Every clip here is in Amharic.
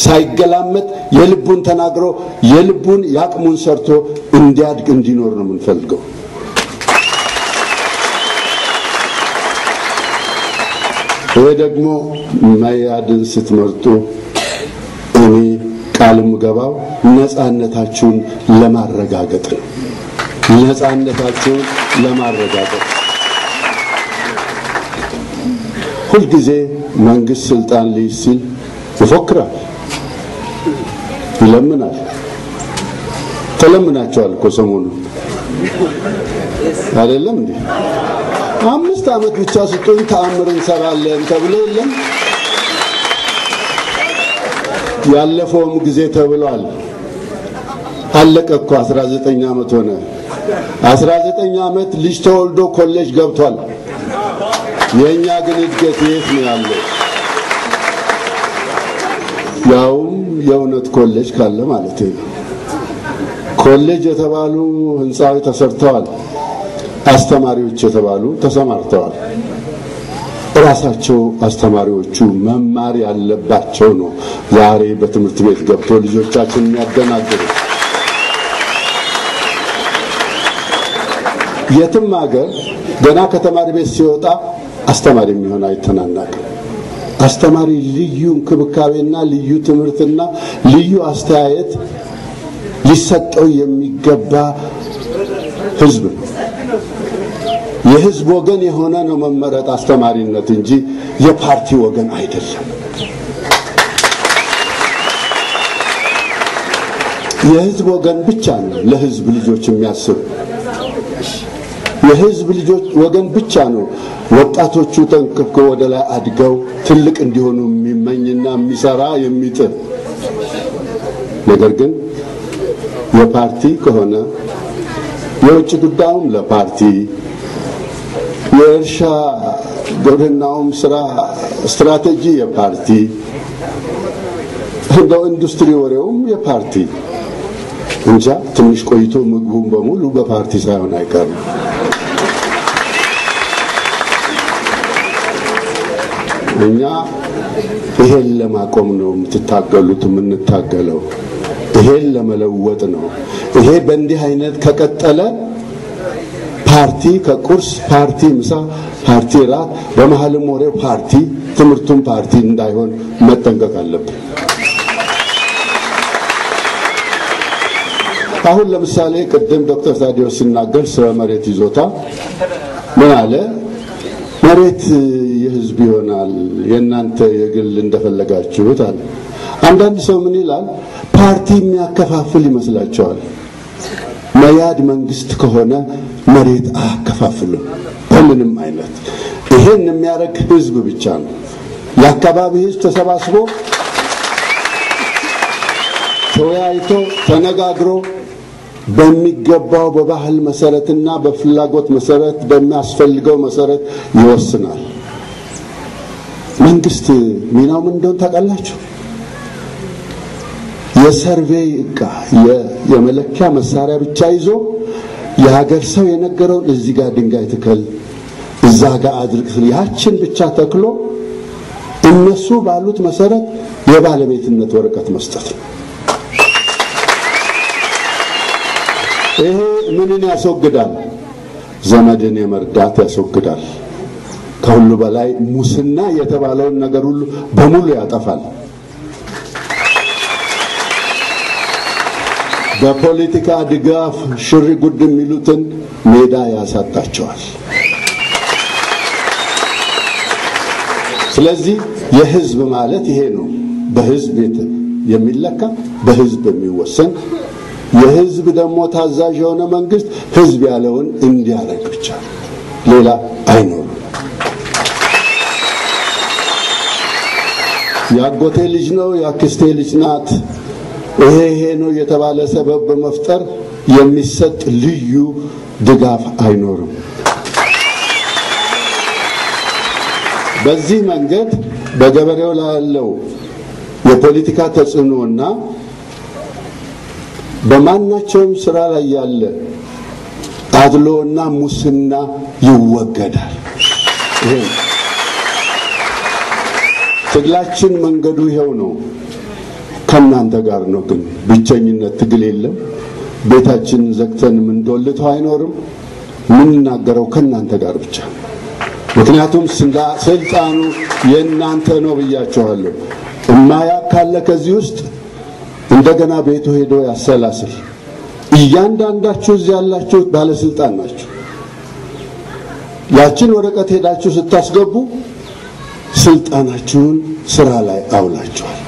ሳይገላመጥ የልቡን ተናግሮ የልቡን ያቅሙን ሰርቶ እንዲያድግ እንዲኖር ነው የምንፈልገው። ይሄ ደግሞ መኢአድን ስትመርጡ እኔ ቃል የምገባው ነፃነታችሁን ለማረጋገጥ ነው። ነፃነታችሁን ለማረጋገጥ ሁልጊዜ መንግስት ስልጣን ሊይዝ ሲል ይፎክራል፣ ይለምናል። ተለምናቸዋል እኮ ሰሞኑን አይደለም እንዴ? 5 ዓመት ብቻ ስጡን ተአምር እንሰራለን ተብሎ የለም? ያለፈውም ጊዜ ተብሏል። አለቀ እኮ 19 ዓመት ሆነ። 19 ዓመት ልጅ ተወልዶ ኮሌጅ ገብቷል። የኛ ግን እድገት የት ነው ያለው? ያውም የእውነት ኮሌጅ ካለ ማለት ነው። ኮሌጅ የተባሉ ህንጻዎች ተሰርተዋል። አስተማሪዎች የተባሉ ተሰማርተዋል። ራሳቸው አስተማሪዎቹ መማር ያለባቸው ነው ዛሬ በትምህርት ቤት ገብቶ ልጆቻችን የሚያደናግሩ። የትም ሀገር ገና ከተማሪ ቤት ሲወጣ አስተማሪ የሚሆን አይተናናቅም። አስተማሪ ልዩ እንክብካቤና ልዩ ትምህርትና ልዩ አስተያየት ሊሰጠው የሚገባ ህዝብ ነው። የህዝብ ወገን የሆነ ነው መመረጥ አስተማሪነት እንጂ የፓርቲ ወገን አይደለም። የህዝብ ወገን ብቻ ነው ለህዝብ ልጆች የሚያስብ። የህዝብ ልጆች ወገን ብቻ ነው ወጣቶቹ ተንከብክበው ወደ ላይ አድገው ትልቅ እንዲሆኑ የሚመኝና የሚሰራ የሚጥር። ነገር ግን የፓርቲ ከሆነ የውጭ ጉዳዩም ለፓርቲ፣ የእርሻ ግብርናውም ስራ ስትራቴጂ የፓርቲ፣ እንደው ኢንዱስትሪ ወሬውም የፓርቲ እንጃ። ትንሽ ቆይቶ ምግቡም በሙሉ በፓርቲ ሳይሆን አይቀርም። እኛ ይሄን ለማቆም ነው የምትታገሉት፣ የምንታገለው ይሄን ለመለወጥ ነው። ይሄ በእንዲህ አይነት ከቀጠለ ፓርቲ ከቁርስ ፓርቲ ምሳ ፓርቲ ራት በመሃልም ወሬው ፓርቲ ትምህርቱም ፓርቲ እንዳይሆን መጠንቀቅ አለብን። አሁን ለምሳሌ ቅድም ዶክተር ታዲዮስ ሲናገር ስለ መሬት ይዞታ ምን አለ? መሬት የህዝብ ይሆናል የእናንተ የግል እንደፈለጋችሁት አለ። አንዳንድ ሰው ምን ይላል? ፓርቲ የሚያከፋፍል ይመስላቸዋል። መያድ መንግስት ከሆነ መሬት አያከፋፍልም በምንም አይነት። ይሄን የሚያደርግ ህዝብ ብቻ ነው። የአካባቢ ህዝብ ተሰባስቦ ተወያይቶ ተነጋግሮ በሚገባው በባህል መሰረትና በፍላጎት መሰረት በሚያስፈልገው መሰረት ይወስናል። መንግስት ሚናው ምን እንደሆነ ታውቃላችሁ? የሰርቬይ ዕቃ የመለኪያ መሳሪያ ብቻ ይዞ የሀገር ሰው የነገረውን እዚህ ጋር ድንጋይ ትከል፣ እዛ ጋር አድርግ፣ ያችን ብቻ ተክሎ እነሱ ባሉት መሰረት የባለቤትነት ወረቀት መስጠት ነው። ይሄ ምንን ያስወግዳል? ዘመድን የመርዳት ያስወግዳል። ከሁሉ በላይ ሙስና የተባለውን ነገር ሁሉ በሙሉ ያጠፋል። በፖለቲካ ድጋፍ ሽር ጉድ የሚሉትን ሜዳ ያሳጣቸዋል። ስለዚህ የህዝብ ማለት ይሄ ነው። በህዝብ የሚለካ በህዝብ የሚወሰን የህዝብ ደግሞ ታዛዥ የሆነ መንግስት ህዝብ ያለውን እንዲያደርግ ብቻ ሌላ አይኖርም። ያጎቴ ልጅ ነው ያክስቴ ልጅ ናት ይሄ ይሄ ነው የተባለ ሰበብ በመፍጠር የሚሰጥ ልዩ ድጋፍ አይኖርም። በዚህ መንገድ በገበሬው ላይ ያለው የፖለቲካ ተጽዕኖና በማናቸውም ስራ ላይ ያለ አድሎና ሙስና ይወገዳል። ይሄ ትግላችን መንገዱ ይሄው ነው። ከናንተ ጋር ነው። ግን ብቸኝነት ትግል የለም። ቤታችንን ዘግተን ምንዶልተው አይኖርም። ምንናገረው ከናንተ ጋር ብቻ። ምክንያቱም ስልጣኑ የናንተ ነው ብያቸዋለሁ። እማያካለ ከዚህ ውስጥ እንደገና ቤቱ ሄዶ ያሰላስል። እያንዳንዳችሁ እዚህ ያላችሁት ባለስልጣን ናችሁ። ያችን ወረቀት ሄዳችሁ ስታስገቡ ስልጣናችሁን ስራ ላይ አውላችኋል፣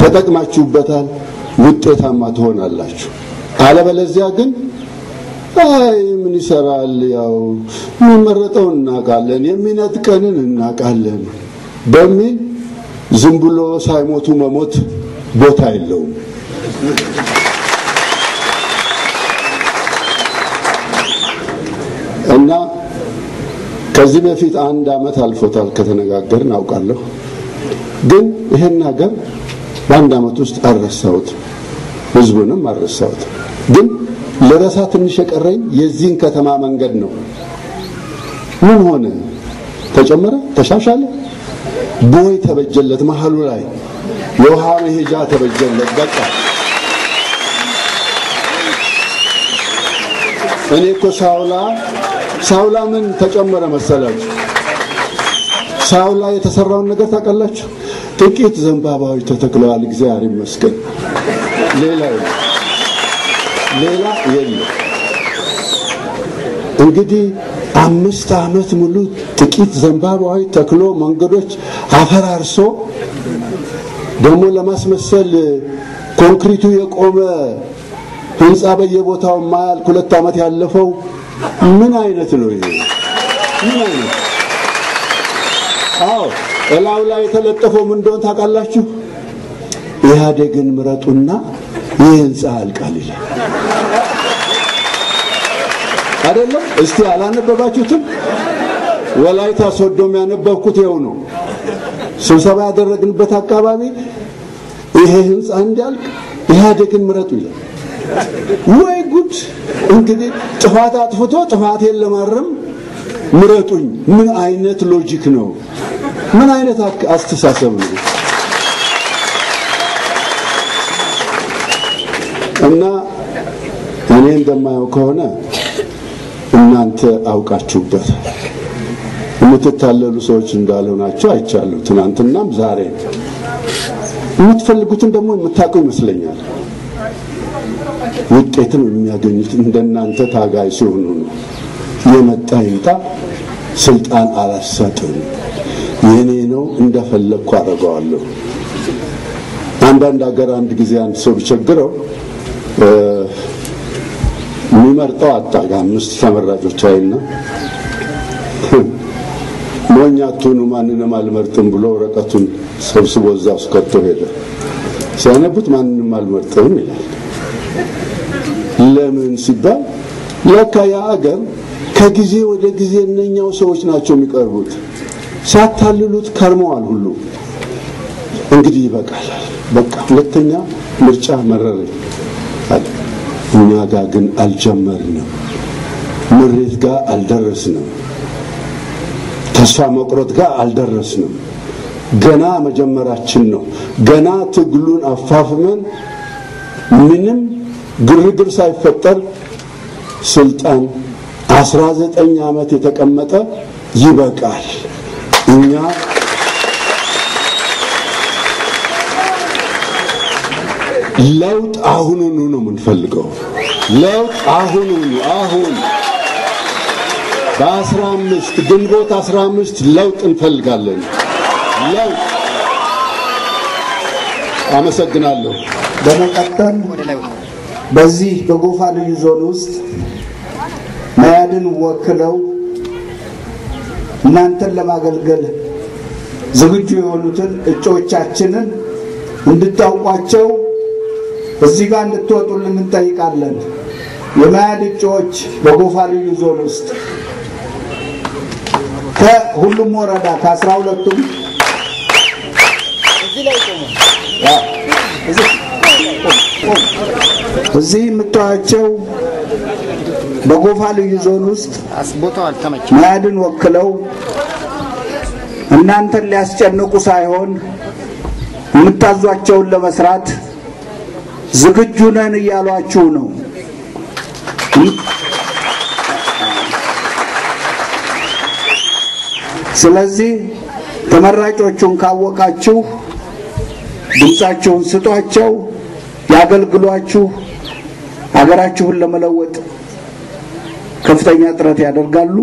ተጠቅማችሁበታል፣ ውጤታማ ትሆናላችሁ። አለበለዚያ ግን አይ ምን ይሰራል፣ ያው የሚመረጠውን እናውቃለን፣ የሚነጥቀንን እናውቃለን በሚል ዝም ብሎ ሳይሞቱ መሞት ቦታ የለውም። እና ከዚህ በፊት አንድ አመት አልፎታል ከተነጋገርን አውቃለሁ። ግን ይሄን ነገር በአንድ አመት ውስጥ አልረሳሁትም፣ ህዝቡንም አልረሳሁትም። ግን ለረሳ ትንሽ የቀረኝ የዚህን ከተማ መንገድ ነው። ምን ሆነ? ተጨመረ? ተሻሻለ? ቦይ ተበጀለት፣ መሐሉ ላይ የውሃ መሄጃ ተበጀለት። በቃ እኔ እኮ ሳውላ ምን ተጨመረ መሰላችሁ? ሳውላ የተሰራውን ነገር ታውቃላችሁ? ጥቂት ዘንባባዎች ተተክለዋል፣ እግዚአብሔር ይመስገን። ሌላ የለም። እንግዲህ 5 ዓመት ሙሉ ጥቂት ዘንባባዎች ተክሎ መንገዶች አፈራርሶ ደግሞ ለማስመሰል ኮንክሪቱ የቆመ ህንጻ በየቦታው ማያልቅ 2 ዓመት ያለፈው ምን አይነት ነው ይሄ? ምን አይነት? አዎ እላው ላይ የተለጠፈው ምን እንደሆነ ታውቃላችሁ? ኢህአዴግን ምረጡና ይህ ህንጻ ያልቃል ይላል። አይደለም? እስቲ አላነበባችሁትም? ወላይታ ሶዶም ያነበብኩት ይኸው ነው። ስብሰባ ያደረግንበት አካባቢ ይሄ ህንጻ እንዲያልቅ ኢህአዴግን ምረጡ ይላል። ወይ ጉድ! እንግዲህ ጥፋት አጥፍቶ ጥፋቴን ለማረም ምረጡኝ። ምን አይነት logic ነው? ምን አይነት አስተሳሰብ ነው? እና እኔ እንደማየው ከሆነ እናንተ አውቃችሁበታል። የምትታለሉ ሰዎች እንዳልሆናችሁ አይቻለሁ፣ ትናንትናም ዛሬ። የምትፈልጉትን ደግሞ የምታውቁ ይመስለኛል። ውጤትም የሚያገኙት እንደናንተ ታጋይ ሲሆኑ ነው። የመጣ ይምጣ፣ ስልጣን አላሰጥም፣ የኔ ነው፣ እንደፈለግኩ አደርገዋለሁ። አንዳንድ ሀገር አንድ ጊዜ አንድ ሰው ቢቸግረው የሚመርጠው አጣ። 5 ተመራጮች አይና ሞኝ አትሁኑ ማንንም አልመርጥም ብሎ ወረቀቱን ሰብስቦ እዛው አስከቶ ሄደ። ሲያነቡት ማንንም አልመርጥም ይላል። ለምን ሲባል ለካ ያ ሀገር ከጊዜ ወደ ጊዜ እነኛው ሰዎች ናቸው የሚቀርቡት። ሲያታልሉት ከርመዋል ሁሉ። እንግዲህ ይበቃል፣ በቃ ሁለተኛ ምርጫ መረረኝ አለ። እኛ ጋር ግን አልጀመርንም፣ ምሬት ጋር አልደረስንም፣ ተስፋ መቁረጥ ጋር አልደረስንም። ገና መጀመራችን ነው። ገና ትግሉን አፋፍመን ምንም ግርግር ሳይፈጠር ስልጣን 19 ዓመት የተቀመጠ ይበቃል። እኛ ለውጥ አሁኑኑ ነው የምንፈልገው። ለውጥ አሁኑኑ፣ አሁን በ15 ግንቦት 15 ለውጥ እንፈልጋለን። ለውጥ። አመሰግናለሁ። በመቀጠል በዚህ በጎፋ ልዩ ዞን ውስጥ መያድን ወክለው እናንተን ለማገልገል ዝግጁ የሆኑትን እጩዎቻችንን እንድታውቋቸው እዚህ ጋር እንድትወጡልን እንጠይቃለን። የመያድ እጩዎች በጎፋ ልዩ ዞን ውስጥ ከሁሉም ወረዳ ከ12ቱም እዚህ የምታዩአቸው በጎፋ ልዩ ዞን ውስጥ መያድን ወክለው እናንተን ሊያስጨንቁ ሳይሆን የምታዟቸውን ለመስራት ዝግጁ ነን እያሏችሁ ነው። ስለዚህ ተመራጮቹን ካወቃችሁ ድምፃችሁን ስጧቸው፣ ያገልግሏችሁ። ሀገራችሁን ለመለወጥ ከፍተኛ ጥረት ያደርጋሉ።